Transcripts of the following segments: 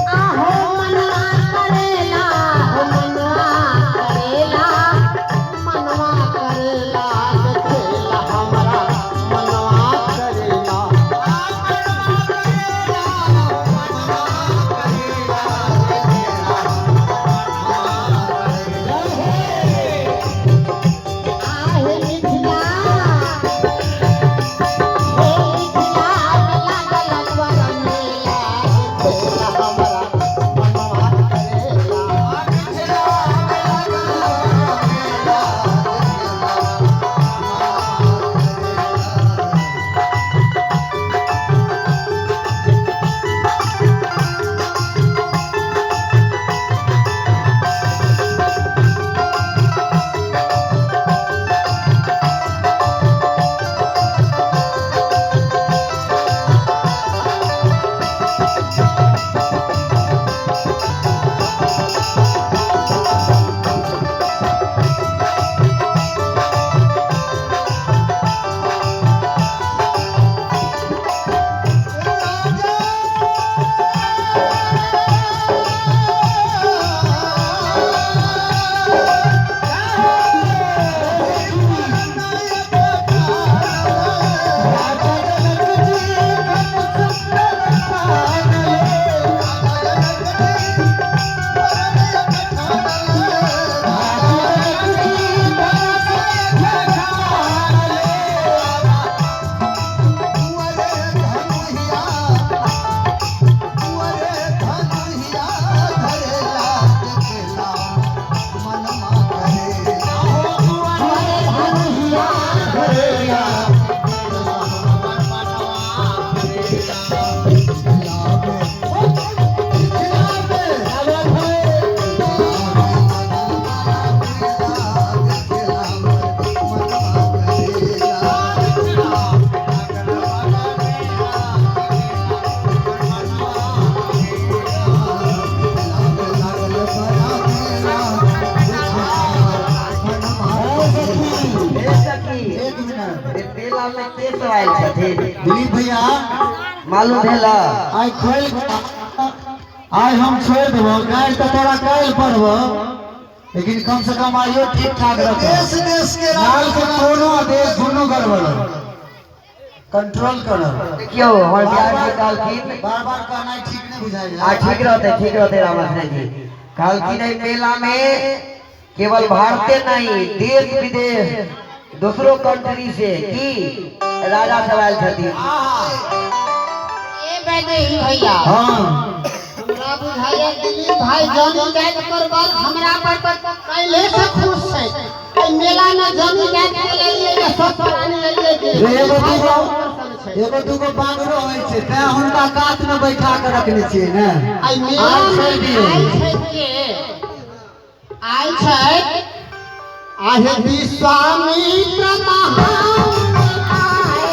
आहो मनवा करेला, हो मनवा करेला, मनवा करेला देखेला हमरा मनवा करेला। आहे मिथिला, हे मिथिला में लागल पर मेला देखेला हमरा मनवा करेला। हे सखी, एक मिनट। ए मेला में के सब आयल छथिन? दिलीप भैया, मालूम भेला? आइ खोल, आइ हम छोड़ देबो, काल्हि तऽ तोरा काल्हि पढ़बो, लेकिन कम से कम आइयो ठीक ठाक रख। देश देश के नाल के कोनो आदेश दुनू गड़बड़, कंट्रोल कर। देखियौ, हमर बिहार के कहलखिन। बार बार कहनाइ ठीक नहि बुझाइ। आ ठीक रहते, ठीक रहते। रामाश्रय जी कहलखिन एहि मेला में केवल भारते नहीं, देश विदेश दोसरो कंट्री से की राजा सब आयल छथिन। ए वैदेही भैया। हाँ। हमरा बुझाइया दिलीप भाई जनी जात पर बड़ हमरा पर पहले से खुश छै। एहि मेला में जनी जात के लेलिए जे सब प्राणी लेलिए जे रे एगो भाई दूगो बहुत प्रसन्न छै। एगो दूगो बांगरो होइ छै, तें हुनका कात मे बैठा के रखने छियै ने। एहि मेला आब में छोड़ि दियौ। आयल छै के आयल छै? आहे विश्वामित्र महामुनि आए,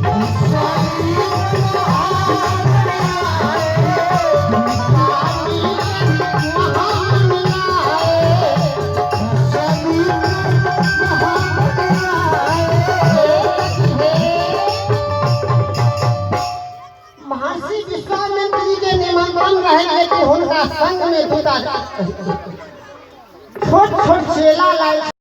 विश्वामित्र महामुनि आए। महर्षि विश्वामित्र जी के निमंत्रण रहे, लेकिन हुनका संग में दूटा छोट छोट चेला लायल।